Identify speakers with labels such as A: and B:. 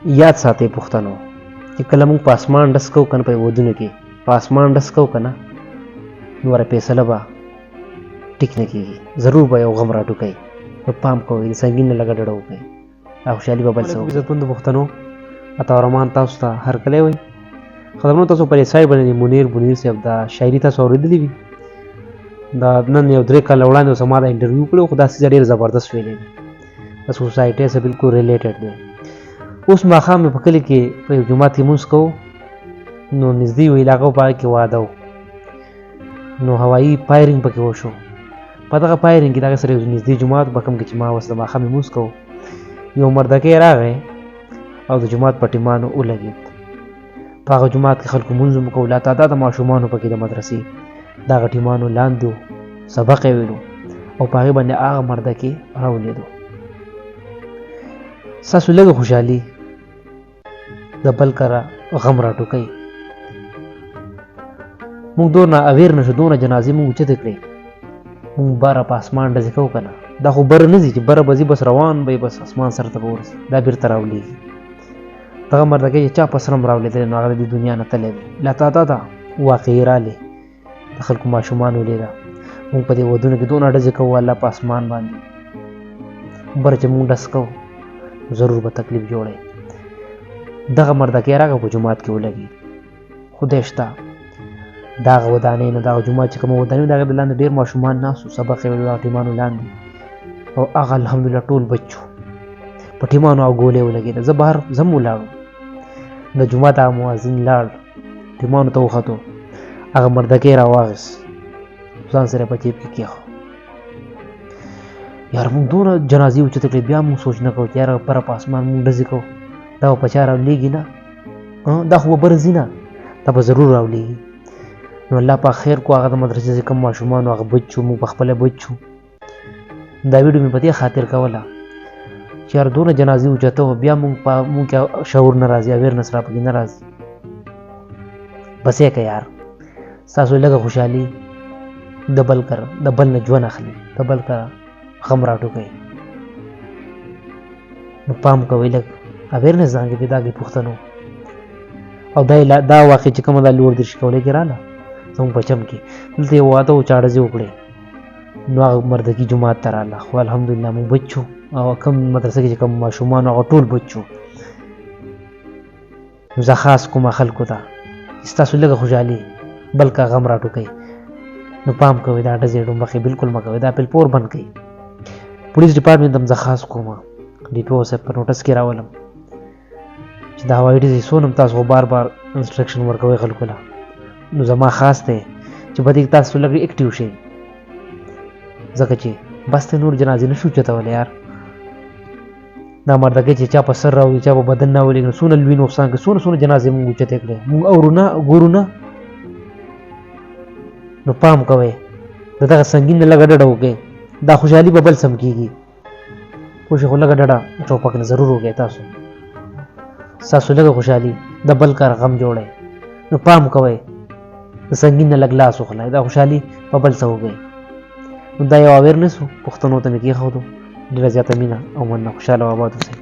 A: یاد ساتئ پښتنو چې کله موږ په اسمان ډس کوو که نه، په ودونو کې په اسمان ډس کوو که نه، نو ور فیصله به ټیک نه کېږي، ضرور به یو غم راټوکوي. نو پام کوئ، د سنګین نه لږه ډډه وکړئ، دا خوشحالي به بل څه وکړي. عزتمندو پښتنو، عطاالرحمان تاسو ته هرکلی وایي. قدرمنو تاسو پر سایډ باندې منیر بونیر صاحب دا شاعري تاسو اورېدلې وي. دا نن یو 3 کاله وړاندې اوس ما دا انټرویو کړو، خو دا څیز ډېر زبردست ویلی دی، د سوسایټۍ سره بالکل ریلیټډ دی. اوس ماښام مې په کلي کې په یو جومات کې لمونځ کوو، نو نږدې یوه علاقه په هغه کې واده و، نو هوایي فایرینګ پکې وشو. په دغه فایرینګ کې دغه سره یو نږدې جومات په کوم کې چې ما اوس د ماښام لمونځ کوو، یو مردکی راغی او د جومات په ټیمانو ولګېد. په هغه جومات کې خلکو لمونځ هم کوو، لا تعداد ماشومانو پکې د مدرسې د هغه ټیمانو لاندې سبق یې ویلو او په هغې باندې هغه مردکی راولېدو. ستاسو لږه خوشحالي د بل کره غم راټوکوي. موږ دونه اویر نه شو، دونه جنازې موږ اوچتې کړې، موږ بره په اسمان ډزې کوو که نه، دا خو بره نه ځي، چې بره به ځي بس روان به یې، بس اسمان سر ته به ورسي، دا بېرته راولېږي. دغه مردکی چې چا په سر هم راولېدلی، نو هغه د دې دنیا نه تللی دی. لا تعداده واقعې رالې، د خلکو ماشومان ولیده. موږ په دې ودونو کې دونه ډزې کوو، الله په اسمان باندې بره چې موږ ډز کوو ضرور به تکلیف جوړوي. دغه مردکی راغی په جومات کې ولګېد. خدای شته د هغه ودانۍ نه، د هغه جومات چې کومه ودانۍ وه، د هغې د لاندې ډېر ماشومان ناست وو، سبق یې ویلو، د هغه ټیمانو لاندې، او هغه الحمدلله ټول بچ شو. په ټیمانو او ګولۍ ولګېده. زه بهر ځم ولاړم، د جومات هغه مؤذن لاړ، ټیمانو ته وختو، هغه مردکی راواخیست، ځان سره په جیب کې کېښود. یار موږ دونه جنازې اوچتې کړې، بیا موږ سوچ نه کوو چې یاره بره په اسمان موږ ډزې کوو، دا به په چا راولېږي نه، دا خو به بره ځي نه، دا به ضرور راولېږي. نو الله پاک خیر کو، هغه د مدرسې چې کوم ماشومان وو هغه بچ شو، موږ په خپله بچ شو. دا ویډیو مې په دې خاطر کوله چې یار دونه جنازې اوچته وه، بیا موږ په موږ کې شعور نه راځي، اویرنس را پکې نه راځي. بس یې که یار ستاسو لږه خوشحالي د بل کر د بل نه ژوند اخلي، د بل کر غم راټوکوي. نو پام کوئ، لږ اویرنس ځان کې پیدا کړئ پښتنو. او دا واقع چې کومه دا لوړ 30 کولې کې راله زموږ په چم کې، دلته یو واده و، چا ډزې وکړې، نو هغه مردکي جومات ته راله، خو الحمدلله موږ بچ شو. او کوم مدرسه کې چې کوم ماشومان هغه ټول بچ شو. نو زه خاص کوم خلکو ته چې ستاسو لږه خوشحالي بل کا غم راټوکوي، نو پام کوئ، دا ډزې ډومبخې بالکل مه کوئ، دا پلپور بند کړئ. پولیس ډپارټمنټ ته هم زه خاص کوم، ډي پي او صاحب په نوټس کې راولم چې د هوایي ډزې څونه هم تاسو خو بار بار انسټرکشن ورکوئ خلکو له، نو زما خاص دی چې په دې کې تاسو لږ اکټیو شئ، ځکه چې بس ته نور جنازې نه شو اوچتولی یار. دا مردګۍ چې چا په سر راولي، چا په بدن نه ولېږي، نو څونه لوی نقصان کوي، څونه څونه جنازې موږ اوچتې کړې، موږ اورو نه ګورو نه. نو پام کوئ، د دغه سنګین نه لږه ډډه وکړئ، دا خوشحالي به بل سم کېږي. پوه شئ، خو لږه ډډه ټوپک نه ضرور وکړئ. ستاسو لږه خوشحالي د بل کار غم جوړوي، نو پام کوئ، د سنګین نه لږ لاس وخلئ، دا خوشحالي په بل څه وکړئ. نو دا یو اویرنس و، پښتنو ته مې کېښودو. ډېره زیاته مینه او مننه. خوشحاله او آباد اوسئ.